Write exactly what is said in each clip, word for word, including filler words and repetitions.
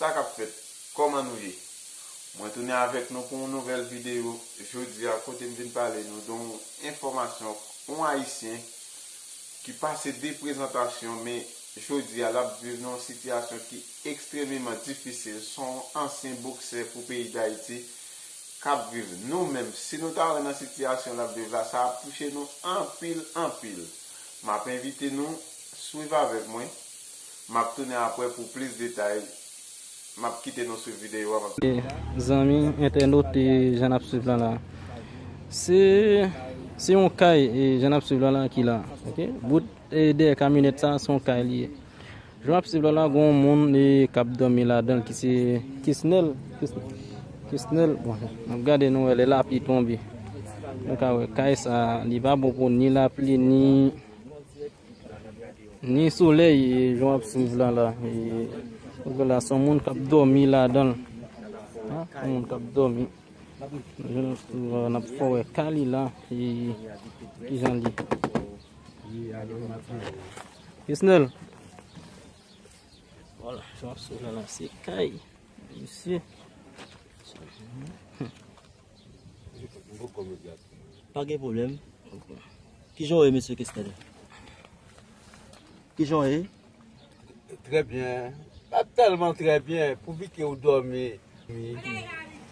Sa k ap fèt? Kòman nou ye? Mwen tounen avèk nou pou yon nouvèl videyo jodi a, kote m vin pale nou de yon enfòmasyon, yon Ayisyen ki pase de prezantasyon, men jodi a l ap viv nan yon sitiyasyon ki ekstrememan difisil. Se yon ansyen boksè pou peyi Dayiti k ap viv. Nou menm, si nou ta wè nan sitiyasyon l ap viv la, sa ap touche nou anpil, anpil. M ap envite nou swiv avèk mwen. M ap tounen apre pou plis detay. M ap kite nou swiv videyo a. M ap... E, zanmi entènot, e, jan n ap swiv la la. Se, se yon kay, e, jan n ap swiv la la ki la. Oke? Bout, e, dèyè kamyonèt sa, se yon kay li ye. Jan n ap swiv la la, gen yon moun, e, k ap dòmi ladan l ki se Kesnel. Kes-, Kesnel, bon, n ap gade nou wè lè lapli tonbe. Nou ka wè kay sa, li pa bon pou ni lapli, ni ni solèy, e, jan w ap swiv la la. E, la, se yon moun k ap dòmi ladan l. Ha, se yon moun k ap dòmi. Jan w ap swiv la, n ap fè w wè ka li la. E, kijan li. Kesnel. Vwala, jan w ap swiv la la, se kay misye. Pa gen pwoblèm. Kijan w ye, mesye Kesnel? Kijan w ye? Trè byen. Pa tèlman trè byen, pouvi ke w dòmi.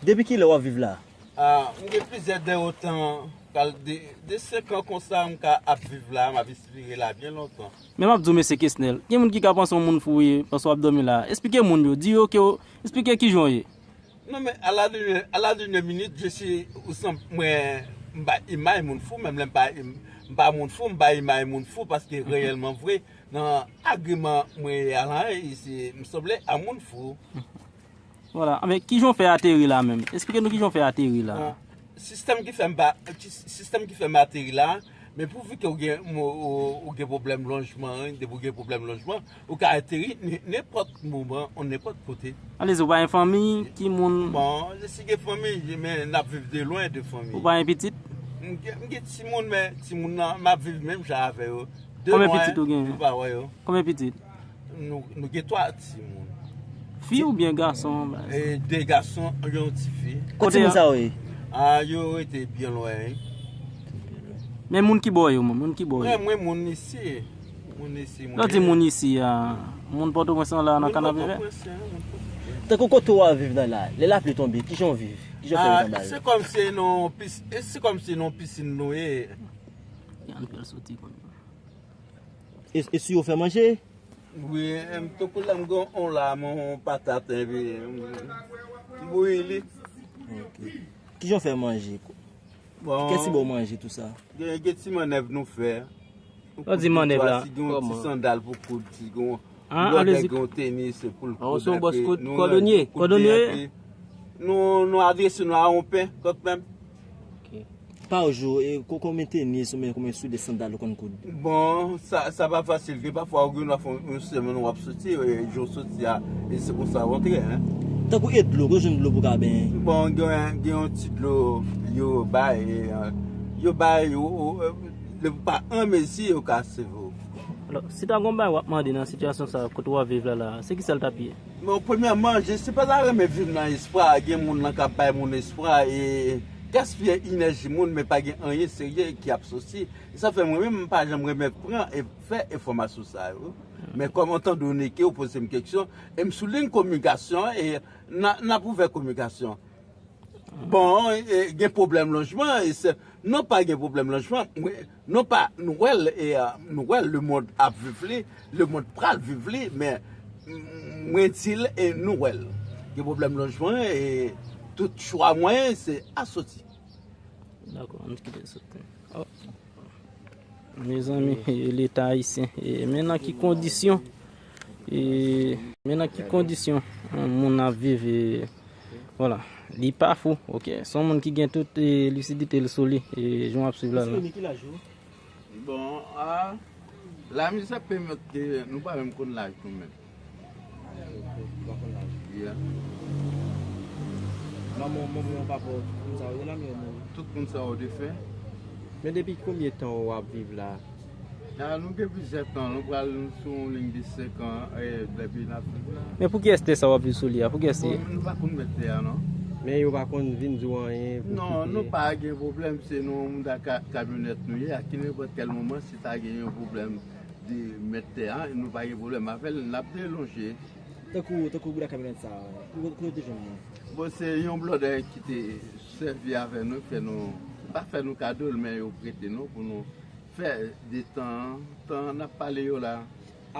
Depi kilè w ap viv la? Ah, m gen plizyè de tan, kal de, de senk an konsa, m ka ap viv la, m ap espere la byen lontan. Men m ap di w, mesye Kesnel, gen moun ki ka panse yon moun fou w ye, panse w ap dòmi la. Esplike moun yo, di yo ke w, esplike kijan w ye. Non, men à la dernière, à la dernière minute, je suis, ou sanble mwen, m bay imaj moun fou, menm lè m pa, m pa moun fou, m bay imaj moun fou, paske reyèlman vre, nan agreman mwen ye a la, e se, m sanble a moun fou. Vwala, men kijan w fè ateri la menm? Esplike nou kijan w fè ateri la. Bon, sistèm ki fè m pa, ki, sistèm ki fè m ateri la, men pouvi ke w gen, ou, ou, ou gen pwoblèm lojman, depi w gen pwoblèm lojman, ou ka ateri n-, nenpòt moman, nenpòt kote. Alezi, ou pa gen fanmi, ki moun? Bon, si gen fanmi, men n ap viv de lwen de fanmi. Ou pa gen pitit? M gen, m gen timoun, men timoun nan, m ap viv menm jan avè yo. De lwen, m pa wè yo. Konbyen pitit ou gen? Konbyen pitit? Nou, nou gen twa timoun. Fi oubyen gason? E, de gason, yon ti fi. Kote timoun sa yo ye? Ah, yo rete byen lwen, wi. Men moun ki bò yo, moun, moun ki bò yo? Mwen, mwen, moun isi. Moun isi, moun... Lè w di moun isi a, moun Pòtoprens lan la nan Kanapevè? Moun Pòtoprens, moun Pòtoprens. Tankou kote w ap viv nan la, lè lapli tonbe, kijan w viv? Kijan w fè viv anba l? Ah, se kòmsi nan pis-, e se kòmsi nan pisin nou ye. Ann fè l soti kounye a. E, e si yo fè manje? Wi, em, tankou lè m gen yon lam, yon patat, epi m, m bouyi li. Ok. Kijan w fè manje? Bon. Kiyès ki ba w manje, tou sa? Gen, gen ti mannèv nou fè. Ou di mannèv la? Si gen yon ti sandal pou koud, si gen yon, lòt gen yon tenis pou l koud. Ah, ou se yon bòs koud, kòdonye, kòdonye. Nou, nou adrese nou a yon pen, kanmenm. Ok. Pa jou, e, ko-, konbyen tenis oubyen konbyen soulye, sandal ou konn koud? Bon, sa, sa pa fasil. Gen pafwa ou gen dwa fè yon, yon semèn w ap soti, e, jou w soti a, e se konsa w antre, en. Tankou e dlo, ou jwenn dlo pou ka benyen? Bon, gen, gen yon ti dlo yo bay, e, yo bay, ou, ou, e, lè ou pa an mezi, yo ka seve w. Alò, si ta gon bagay w ap mande nan sitiyasyon sa a, kote w ap viv la la, se ki sa l t ap ye? Bon, premyèman, je, se pa ta renmen viv nan espwa, gen moun nan k ap bay moun espwa, e gaspiye enèji moun, men pa gen anyen serye ki ap soti. E sa fè mwen menm, m pa janm renmen pran e fè enfòmasyon sa yo. Men kòm etan done ke ou poze m kesyon, e m sou liy kominikasyon, e n a, n ap ouvè kominikasyon. Bon, e, gen pwoblèm lojman, e se, non pa gen pwoblèm lojman, mwen, non pa, nou wè l, e, a, nou wè l, lemonn ap viv li, lemonn pral viv li, men, m, mwen di l, e nou wè l. Gen pwoblèm lojman, e tout chwa mwen, se a soti. Dakò, ann kite soti. Oh. Mezanmi, e, Leta ayisyen, e, men nan ki kondisyon, e, men nan ki kondisyon, e, moun ap viv, e, vwala, li pa fou, ok. Se yon moun ki gen tout, e, lisidite l sou li, e, jan w ap swiv la la. Mesye Remy, ki laj ou? Bon, a, lamizè pèmèt ke nou pa menm konn laj nou menm. Yeah. Manman w, manman w, papa w, tout moun sa yo, yo la, men yo mouri. Tout moun sa yo defen. Men depi konbyen tan w ap viv la? A, nou gen plizyè tan, nou pral sou yon liy de senk an, e, depi n ap viv la. Men pou kiyès tè sa w ap viv sou li a? Pou kiyès li ye? Bon, nou pa konn mèt tè a, non. Men yo pa konn vin di w anyen pou kite? Non, nou pa gen pwoblèm, se nou moun ak ka-, kamyonèt nou ye, a ki nenpòt kèl moman, si ta gen yon pwoblèm de mèt tè a, nou pa gen pwoblèm avè l, n ap delonje. Tankou, tankou bout a kamyonèt sa a, kote, kote w te jwenn li? Bon, se yon blòdè ki te sèvi avè nou, fè nou, pa fè nou kado l, men yo prete nou pou nou fè de tan, tan n ap pale yo la.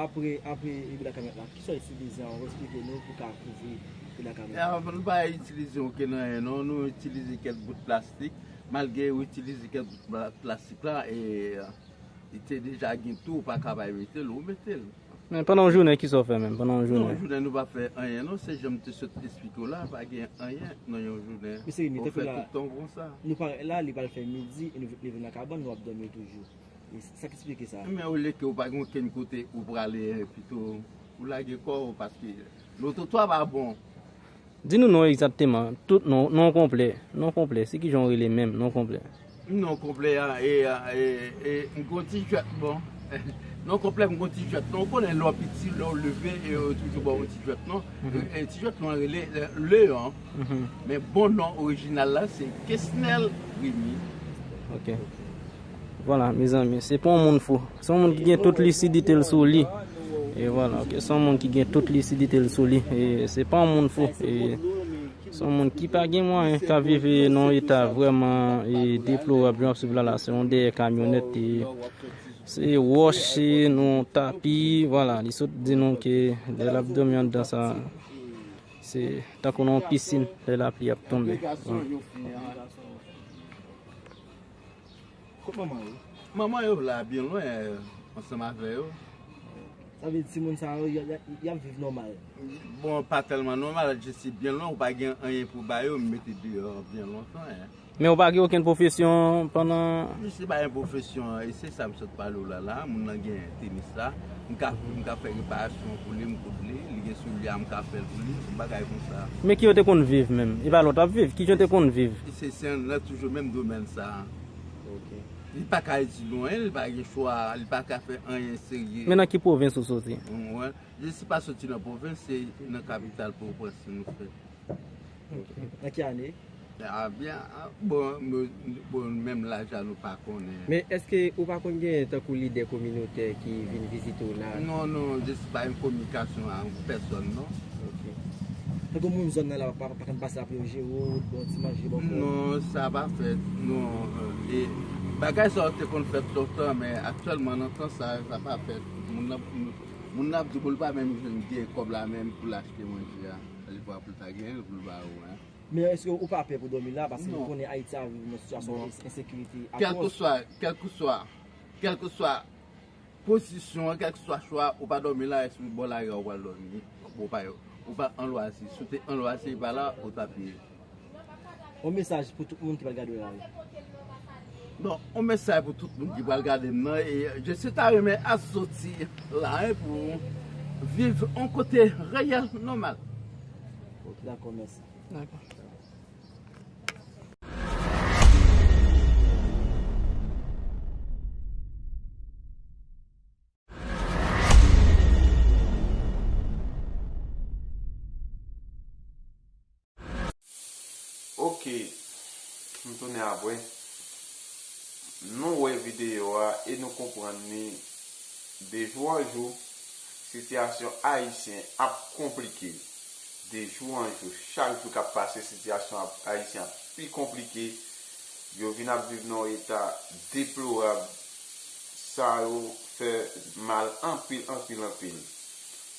Apre, apre, e, bout a kamyonèt la, kisa w itilize ankò? Eksplike nou pou ka kouvri bout a kamyonèt la. E, nou pa itilize okenn anyen, non. Nou itilize kèk bout plastik. Malgre ou itilize kèk bout pla-, plastik la, e, li te deja gen tou, ou pa ka pa mete l, ou mete l. Men pandan yon jounen, kisa w fè menm? Pandan yon jounen? Non, yon jounen, nou pa fè anyen, non. Se jan m te sot eksplike w la, pa gen anyen nan yon jounen. Mesye Remy, tankou la, tout tan konsa. Nou parèt la, li pral fè midi, e nou leve nan kabann, nou ap dòmi toujou. E sa k eksplike sa? Men olye ke ou pa gen okenn kote ou prale, pito ou lage kò w, paske lototwa pa bon. Di nou non egzakteman, tout non, non konplè, non konplè, se kijan w rele menm, non konplè? Non konplè a, e, e, e, m gon ti jwèt, bon. Non konplè, m gon ti jwèt, non. Ou konnen lè w piti, lè w leve, e yo toujou ba w yon ti jwèt, non. Mhm. E, e ti jwèt, non, rele, e, Leon. Mhm. Men bon non orijinal la, se Kesnel Remy. Ok. Vwala, mezanmi, se pa yon moun fou. Se yon moun ki gen tout lisidite l sou li. E vwala, ok. Se yon moun ki gen tout lisidite l sou li. E se pa yon moun fou. E se yon moun ki pa gen mwayen, k ap viv nan yon eta vrèman, e, deplorab, jan w ap swiv la, la. Se yon dèyè kamyonèt, e, se wòch, e, nan tapi, vwala. Li sot di nou ke lè l ap dòmi anndan sa, se tankou nan yon pisin, lè lapli ap tonbe. Vwala. Kot manman yo? Manman yo la, byen lwen, eh, ansanm avè yo. Sa vle di timoun sa yo, y, y, y ap viv nòmal? Bon, pa tèlman nòmal, jis byen lwen, ou pa gen anyen pou ba yo, m mete deyò byen lontan, eh. Men ou pa gen okenn pwofesyon pandan? Jis se pa yon pwofesyon, e se sa m sot pale w la, la, moun nan gen tenis la, m ka, m ka fè reparasyon pou li, m koud li, li gen soulye a, m ka fè l pou li, bagay konsa. Men ki yo te konn viv menm? E pa lòt ap viv, kijan yo te konn viv? Se, se nan toujou menm domèn sa. Ok. Li pa ka di non, li pa gen chwa, li pa ka fè anyen serye. Men nan ki pwovens ou soti? Mwen, je si pa soti nan pwovens, se nan kapital Pòtoprens nou fèt. Ok. Nan ki ane? A, byen, a, bon, nou, bon, menm laj la nou pa konnen. Men èske ou pa konn gen tankou lidè kominotè ki vin vizite w la? Non, non, je si pa yon kominikasyon ak pèsòn, non. Ok. Tankou moun zòn nan la, pa, pa konn pase ap yo jere w, bon, ti manje, bon, bon. Non, sa pa fèt, non. E bagay sa yo te konn fèt lontan, men aktyèlman, nan tan sa, sa pa fèt. Moun nan, moun nan ap di pou l pa menm jwenn gen kòb la menm pou l achte manje a. Li pa pou l ta gen pou l ba ou, en. Men èske ou pa pè pou dòmi la? Paske nou konnen Ayiti ap viv nan sitiyasyon ensekirite atwòs. Kèlkeswa, kèlkeswa, kèlkeswa pozisyon an, kèlkeswa chwa, ou pa dòmi la, èske bò lari a ou pral dòmi? Ou pa, ou pa an lwazi. Si w te an lwazi, e pa la, ou t ap ye. Yon mesaj pou tout moun ki pral gade w la, wi. Bon, yon mesaj pou tout moun ki pral gade m nan, e je si ta renmen a soti la, en, pou viv yon kote reyèl, nòmal. Ok, dakò, mèsi. Dakò. Ok, m tounen apre. Nou wè videyo a e nou konprann li de jou an jou, sitiyasyon ayisyen ap konplike. De jou an jou, chak jou k ap pase, sitiyasyon ap, ayisyen ap pi konplike. Yo vin ap viv nan yon eta deplorab. Sa yo fè mal anpil, anpil, anpil.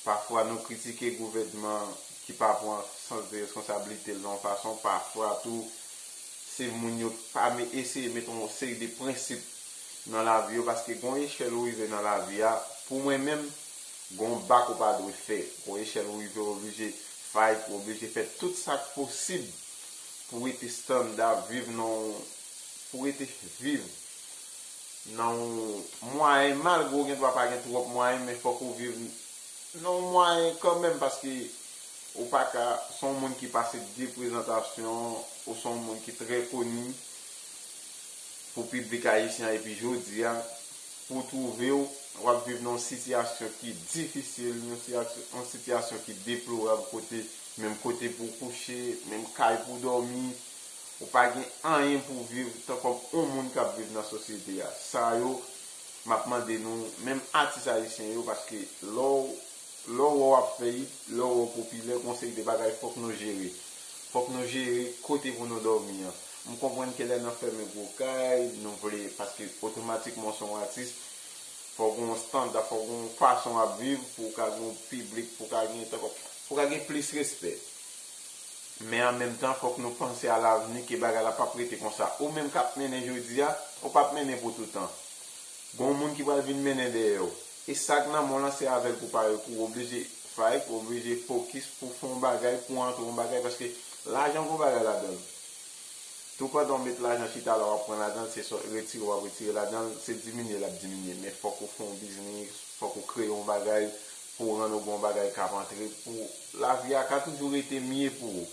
Pafwa nou kritike gouvènman ki pa pran sans de responsablite l nan yon fason, pafwa tou se moun yo pa me-, eseye mete yon seri de prensip nan lavi yo, paske gon echèl ou rive nan lavi a, pou mwen menm, gon bak ou pa dwe fè. Gon echèl ou rive, ou oblije fight, ou oblije fè tout sa k posib pou rete standa, viv nan, pou rete viv nan yon mwayen, malgre w gen dwa pa gen twòp mwayen, men fòk ou viv nan yon mwayen kanmenm, paske ou pa ka, se yon moun ki pase de prezantasyon, ou se yon moun ki trè koni pou piblik ayisyen an, epi jodi a, pou w twouve w, w ap viv nan yon sitiyasyon ki difisil, yon sitiyasyon, yon sitiyasyon ki deplorab, kote menm kote pou w kouche, menm kay pou w dòmi, ou pa gen anyen pou w viv, tankou yon moun k ap viv nan sosyete a. Sa yo, m ap mande nou, menm atis ayisyen yo, paske lè w, lè w wè w ap fè it, lè w wè w popilè, gon seri de bagay fòk nou jere. Fòk nou jere kote pou nou dòmi an. M konprann ke lè n ap fèmen gwo kay, nou vle, paske otomatikman w se yon atis, fò w gen yon estanda, fò w gen yon fason w ap viv pou w ka gen yon piblik, pou w ka gen, pou w ka gen plis respè. Men an menm tan, fòk nou panse a lavni, ke bagay la p ap rete konsa. Ou menm k ap mennen jodi a, ou p ap mennen pou toutan. Gon moun ki pral vin mennen dèyè w. E sa k nan men w lan, se avè l pou pare kou. Ou oblije fight, ou oblije fokis pou fè yon bagay, pou antre yon bagay, paske lajan gon bagay ladan l. Tou pandan w met lajan chita la, w ap pran ladan l, se sò-, retire w ap retire ladan l, se diminye l ap diminye. Men fòk ou fè yon biznis, fòk ou kreye yon bagay pou w rann ou gon bagay k ap antre, pou lavi a ka toujou rete mye pou ou.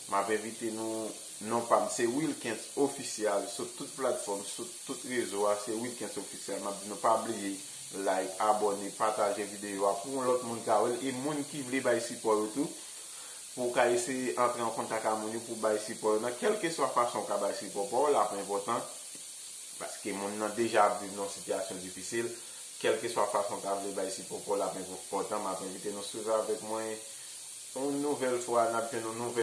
M ap envite nou, non pa m se Wilkens Official, sou tout platfòm, sou tout rezo a, se Wilkens Official. M ap di nou pa bliye like, abòne, pataje videyo a pou yon lòt moun ka wè l, e moun ki vle bay sipò yo tou, pou w ka eseye antre an kontak a moun yo pou bay sipò yo nan kèlkeswa fason w ka bay sipò pa w la, pa enpòtan, paske moun nan deja ap viv nan yon sitiyasyon difisil. Kèlkeswa fason w ta vle bay sipò pa w la, pa enpòtan, m ap envite nou swiv avèk mwen yon nouvèl fwa, n ap jwenn yon nouvèl